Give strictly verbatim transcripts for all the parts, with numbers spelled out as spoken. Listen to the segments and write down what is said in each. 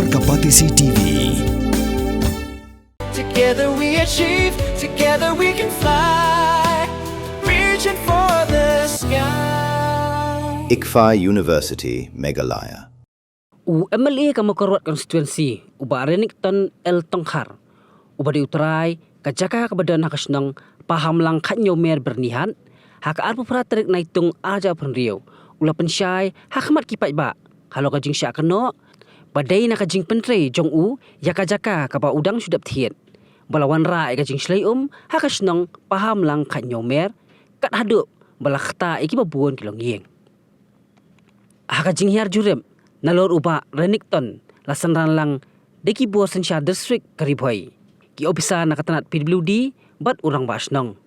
Ka Batesi T V. Together we achieve, together we can fly. Reaching for the sky. ICFAI University, Meghalaya. U MLA ka Mawkyrwat Constituency, u Bah Renikton L Tongkhar, uba dei u trai ka jaka kaba don ha ka shnong Pahamlang Khathynñiewmer Byrnihat, ha ka arphew phra tarik Naitung arhajar arphew hynriew, u la pynshai ha khmat ki paidbah halor ka jingshah kynnoh ba dei na ka jingpyntrei jong u ïa ka jaka kaba u dang shu dep thied, ba la wanrah ïa ka jingshlei um ha ka shnong Pahamlang Khathynñiewmer, kat haduh ba la ktah ïa kiba bun ki longïing. Ha ka jinghiar jurip nalor u Bah Renikton, la synran lang da ki bor synshar district ka Ri Bhoi, ki ophisar na ka tnat PWD bad u rangbah shnong.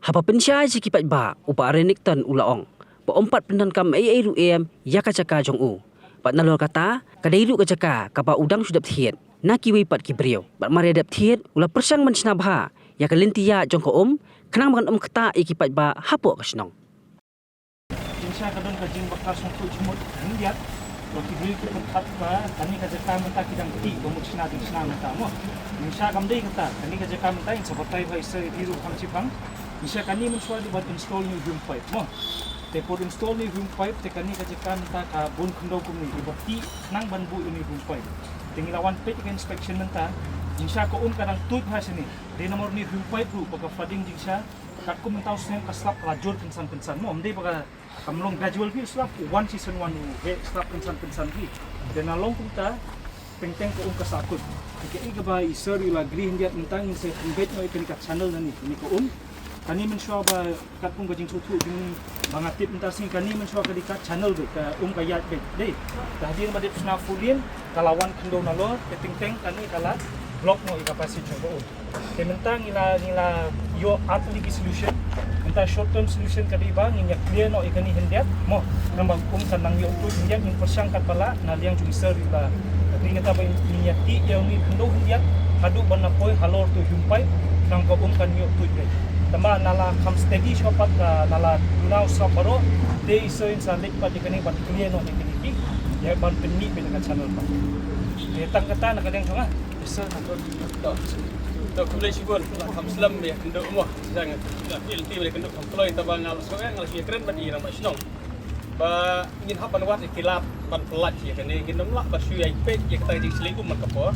Haba pynshai sha ki paidbah, u Bah Renikton u la ong ba ym pat pyndonkam ei ei ruh em ïa ka jaka jong u, bad nalor kata ka dei ruh ka jaka kaba u dang shu dep thied na kiwei pat ki briew, bad mar ïa dep thied u la pyrshang ban shna bha ïa ka lynti ïaid jong ka um, khnang ban ym ktah ïa ki paidbah hapoh ka shnong. Jingshisha ka don ka jingbakla sngewthuh jingmut khyndiat ba ki briew ki pyrkhat ba kane ka jaka mynta ki dang tih ba mut shna dang shna mynta mo. Jingshisha kam dei kata, kane ka jaka mynta in sa batai ba isa ïa ki ruh kham chipang. Jingshisha kane mynshuwa dei ban install new home pipe mo. Te por install new home pipe te kane ka jaka mynta ka bun khyndew kumne dei ba tih khnang ban buh ïa new home pipe. Te ngi la wan peit ka inspection mynta. Jingshisha ka um ka dang tuid ha shane. Dei namar new home pipe ruh ba ka flooding jingshisha. Katkum mynta u snem ka slap ka la jur kynsan kynsan mo, ym dei ba ka kam long gradual phi slap, one season one u heh slap kynsan kynsan phi. Te na long kumta teng teng ka um ka sahkut. Te kaei kaba i sir u la agree khyndiat mynta ngin sa pynbeit noh ïa kane ka channel na ne, kane ka um. Kane mynshuwa ba katkum ka jingsngewthuh jong ba nga tip mynta sngi, kane mynshuwa ka dei ka channel beit, ka um ka ïaid beit. Dei. Te hadien ba dep shna four lane ka la wan khyndew nalor, te teng teng kane ka la block noh ïa ka passage jong ka um. Te mynta ngi la, ngi la ïoh artylli ki solution. Mynta short term solution ka dei ba ngin ïa clear noh ïa kane khyndiat mo. Namar um kan nang ïoh tuid khyndiat, ngin pyrshang katba lah na liang jong i sir u la agree kata ba ngin ïa tih ïa une u khyndew khyndiat haduh ban ïa poi halor uto u home pipe, khnang ba um kan ïoh tuid beit. Tangba na la kham steady shuwa pat, ka na la duna u sap baroh, te i sir in sa leit pat ïa kane ban clear noh ïa kane ki, ïa ban pynmih beit ïa ka channel pat. Te tang kata na ka liang jong nga. Sir, na ka To, to, khublei shibun, la kham slem ïa kynduh mo. Shisha nga, nga feel te ïa kynduh kham kloi, tangba nga la sngewthuh, nga la shu ïakren bad i rangbah shnong ba ngin hap ban wad ïa ki lad ban pyllait ïa kane, ngin ym lah ban shu ïa peit ïa kata ka jingshlei um man ka por.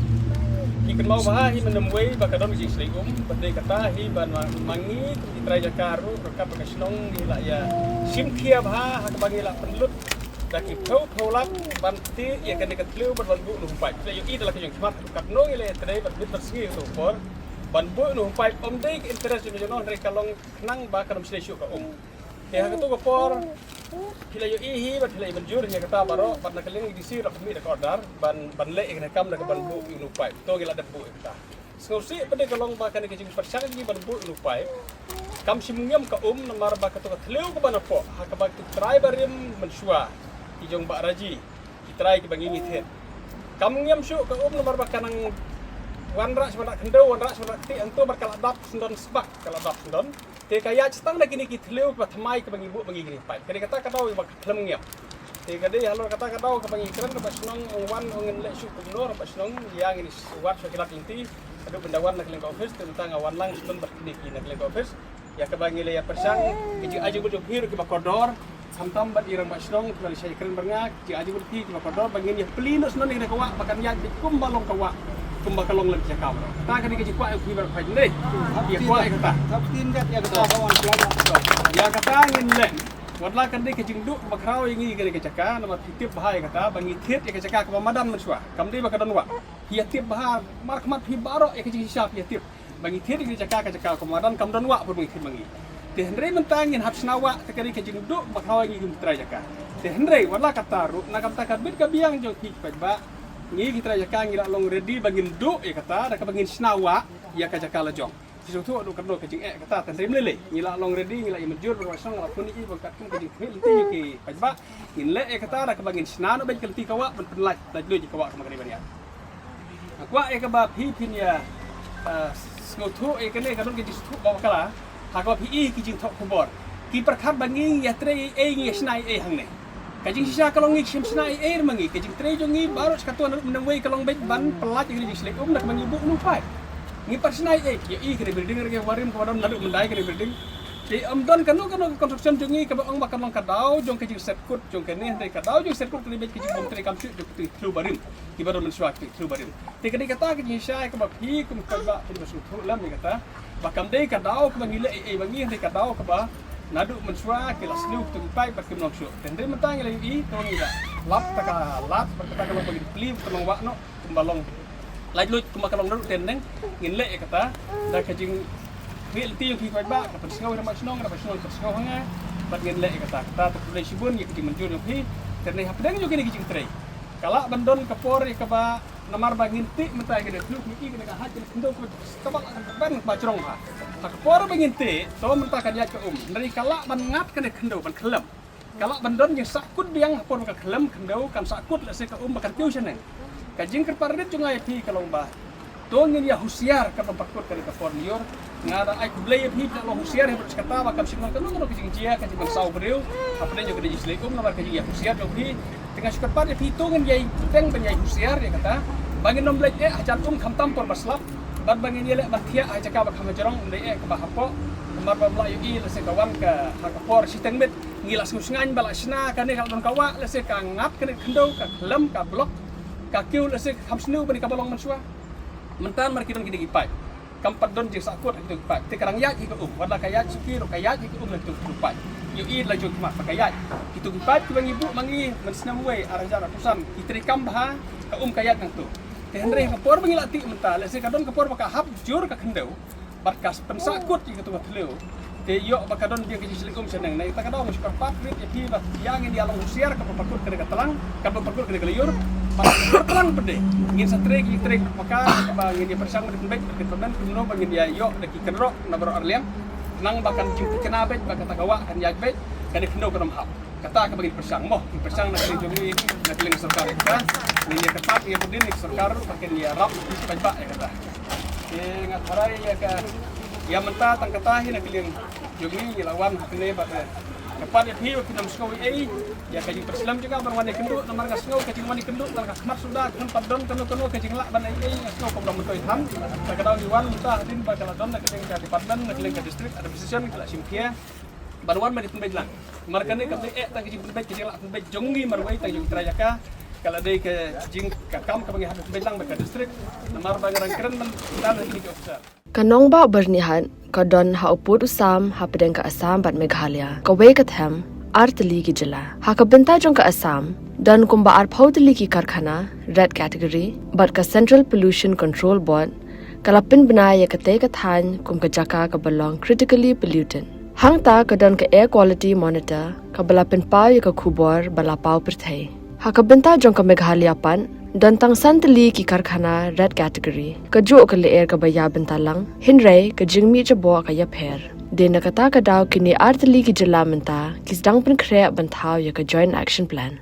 Ki kynmaw bha hi mynnym wei ba ka don ka jingshlei um, bad dei kata hi ban ma, ma ngi kum ki trai jaka ruh, ryngkat bad ka shnong ngi la ïa shim khia bha ha kaba ngi la pynlut da ki phew phew lak ban tih ïa kane ka thliew bad ban buh une u home pipe. Te ïohi da la ka jong khmat katno ngi la ïatrei bad bit bad sngi ha kato ka por ban buh une u home pipe, ym dei ka interest jong ngi jong no, hynrei ka long khnang ba kan ym shlei shuh ka um. Te ha kato ka por phi la ïohi hi bad phi la ïa mynjur hi ïa kata baroh, bad na ka liang i DC ruh ka mih da ka order ban, ban leh ïa kane ka kam da kaban buh une u pipe. To ngi la dep buh ïa kata. Sngewsih pat de ka long ba kane ka jingpyrshang jong ngi ban buh une u pipe kam shym ngiam ka um, namar ba kato ka thliew kaba napoh ha kaba ki trai barim mynshuwa, ki jong Bah Raji, ki trai kiba ngi ngi thied, kam ngiam shuh ka um namar ba ka nang wanrah sha wanrah khyndew, wanrah sha wanrah ktieh, hangto bad ka la dap syndon sbak, ka la dap syndon. Te ka ïaid tang da kine ki thliew kiba thymmai kiba ngi buh ba ngi kine pipe. Ka dei kata ka daw ba khlem ngiam. Te ka dei halor kata ka daw kaba ngi kren, rangbah shnong ong wan, ong ngin leh shuh kumno, rangbah shnong ïa ngin wad shuh ki lad lynti. Haduh ban da wan na ka liang ka office, te mynta nga wan lang shuh bad kine ki na ka liang ka office. Ïa kaba ngi la ïa pyrshang ki jingïaid jingmut jong phi ruh kiba kordor, khamtam bad i rangbah shnong kiba la shai kren bad nga, ki jingïaid jingmut phi kiba kordor ba ngin ïa plie noh shuh na kane ka wah ba kan ïaid beit kumba long ka wah, kumba ka long lem ki jaka baroh. Kata ka dei ka jingkwah jong phi baroh, phi dei. Ïa kwah ïa kata. Ïa kata ngin leh. Wat la kan dei ka jingduh ba khraw ïa ngi kane ka jaka, namar phi tip bha ïa kata ba ngi thied ïa ka jaka kaba madan mynshuwa. Kam dei ba ka don wah. Phi ïa tip bha, markhmat phi baroh ïa ka jingshisha phi ïa tip ba ngi thied ïa ka jaka, ka jaka kaba madan, kam don wah bad ba ngi thied ma ngi. Te hynrei mynta ngin hap shna wah, te ka dei ka jingduh ba khraw ïa ngi kum ki trai jaka. Te hynrei wat la katta ruh, na ka bynta ka bit ka biang jong phi paidbah, ngi ki trai jaka ngi la long ready ba ngin duh ïa kata da kaba ngin shna wah ïa ka jaka la jong. Shisha tu adu ka dei ka jingeh kata, te hynrei ym lei lei. Ngi la long ready, ngi la ïa mynjur bad rangbah shnong, ngi la pun ïa i ba katkum ka jingkhmih lynti ïa ki paidbah, ngin leh ïa kata da kaba ngin shna noh beit ka lynti ka wah ban pynlait, lait luid ïa ka wah ka ma ka dei ban ïaid. Nga kwah ïa kaba phi phin ïa, ah, sngewthuh ïa kane ka don ka jingsngewthuh ba bakla ha kaba phi i ki jingthoh khubor. Ki pyrkhat ba ngi ïatrei ei ei, ngi ïashna ei ei hangne. Ka jingshisha ka long ngi shem shna ei ei ma ngi, ka jingtrei jong ngi baroh shi katta naduh mynwei ka long beit ban pyllait ïa ka jingshilai um na ka ba ngi buh u paip. Ngi pat shna ei ei, ïa i ka building re ka barim ka ba don naduh mynta ka building. Te ym don kano kano ka construction jong ngi ka ba ong ba ka long ka daw jong ka jingset kut jong kane, hynrei ka daw jong set kut ka dei beit ka jingbym trei kam shuh jong ka thlu barim. Ki ba don mynshuwa ki thlu barim. Te ka dei kata ka jingshisha ka ba phi kum ka ba phi ba sngewthuh lem ïa kata. Ba kam dei ka daw ka ba ngi leh ei ei ma ngi, hynrei ka daw ka ba naduh mynshuwa ki la sniew kito ki paip bad kim long shuh. Te hynrei mynta ngi la ïohi to ngi la lap ta ka lad bad kata ka long ba ngi plie ba ka long wah noh kumba long. Laitluid kumba ka long naduh te neng ngin leh ïa kata da ka jingmih lynti jong phi paidbah, ka pynsngew ïa ka shnong, ka pynsngew ka pynsngew ha nga. Bad ngin leh ïa kata, kata te khublei shibun ïa ka jingmynjur jong phi. Te hynrei hapdeng jong kine ki jingtrei ka lah ban don ka por ïa ka ba namar ba ngin tih mynta kane thlu kine ki kane ka haj kane khyndew kaba ban ba jrong ha. Ha ka por ba ngin tih to mynta kan ïaid ka um. Hynrei ka lah ban ngat kane khyndew ban khlem. Ka lah ban don jingsahkut biang ha por ba ka khlem khyndew kan sahkut lehse ka um ba kan kiew shaneng. Ka jingkyrpad rit jong nga ïa phi ka long ba to ngin ïa husiar ka ban pynkut kane ka por lyiur. Nga da ai khublei ïa phi ba la husiar ïa phi kata ba kam shym long kano kano ka jingjia ka jingpynsaw briew. Hapdeng jong ka jingshilai um namar ka jingïa husiar jong phi. Te nga shu kyrpad ïa phi to ngin ïa bteng ban ïa husiar ïa kata ba ngin ym leit eh hajan um khamtam por ba slap. Bad ba ngin ïa leh ban thiah ha jaka ba kham jrong, ym dei eh kaba hapoh. Namar ba ym lah ïohi lehse ka wan ka ha ka por shiteng miet ngi la sngewsngaiñ ba la shna kane ka la don ka wah lehse ka ngat kane khyndew ka khlem ka block. Ka kiew lehse ka kham sniew ban ïa ka ba long mynshuwa. Mynta namar ki don kine ki paip. Kam pat don jingsahkut ha kito ki paip. Te ka dang ïaid hi ka um. Wat la ka ïaid suki ruh ka ïaid hi ka um na kito ki paip. Ïohi la jong ki mat ba ka ïaid. Kito ki paip kiba ngi buh ma ngi mynsngi wei ar hajar arphew san ki treikam bha ka um ka ïaid nangto. Te hynrei ha ka por ba ngi la tih mynta lehse ka don ka por ba ka hap jur ka khyndew. Bad ka pynsahkut ïa kito ka thliew. Te ïoh ba ka don biang ka jingshilai um shaneng. Na kata ka daw nga shu kyrpad rit ïa phi ba ïa ngin ïa long husiar kaba pynkut kane ka tlang, kaba pynkut kane ka lyiur. Bad ka tlang pynde ngin sa trei ki trei paka ba ngin ïa pyrshang ba dei pynbeit ba dei pynbeit kumno ba ngin ïa ïoh da ki kynroh na baroh arliang. Nang ba kan jingpynkynmaw beit ba kata ka wah kan ïaid beit, kane khyndew kan ym hap. Kata kaba ngin pyrshang mo, ngin pyrshang na ka liang jong ngi, na ka liang sorkar ka. Ngin ïa kyrpad ïa ka dien ka sorkar ba kin ïarap paidbah ïa kata. Te nga tharai ïa ka, ïa mynta tang kata hi na ka liang jong ngi, ngi la wan ha kane ba ka, kyrpad ïa phi ba phin ym sngew ei ei ïa ka jingpyrshang jong nga ban wan ïakynduh, namar nga sngew ka jingwan ïakynduh tang ka khmat suda, kan pat don kano kano ka jinglah ban ei ei, nga sngew ka ba myntoi than. Te ka daw ngi wan mynta hadien ba ka la don na ka liang ka department, na ka liang ka district administration, ka la shim khia ban wan ban ïa pynbeit lang. Mar kane kam dei eh tang ka jingpynbeit, ka jinglah pynbeit jong ngi marwei, tang jong ka trai jaka. Ka la dei ka jing, ka kam kaba ngi hap pynbeit lang bad ka district. Namar ba nga dang kren ban dan ha kine ki officer. Ka nongbah Byrnihat ka don ha u pud u sam hapdeng ka Assam bad Meghalaya, kawei ka them ar tylli ki jylla. Ha ka bynta jong ka Assam don kumba arphew tylli ki karkhana red category, bad ka Central Pollution Control Board ka la pynbna ïa katei ka thaiñ kum ka jaka kaba long critically polluted. Hangta ka don ka Air Quality Monitor kaba la pynpaw ïa ka khubor ba la paw pyrthei. Ha ka bynta jong ka Meghalaya pat, don tang san tylli ki karkhana red category. Kajuh ka lyer kaba ïa bynta lang, hynrei ka jingmih jaboh ka ïapher. Dei na kata ka daw kine ar tylli ki jylla mynta ki sdang pynkhreh ban thaw ïa ka Joint Action Plan.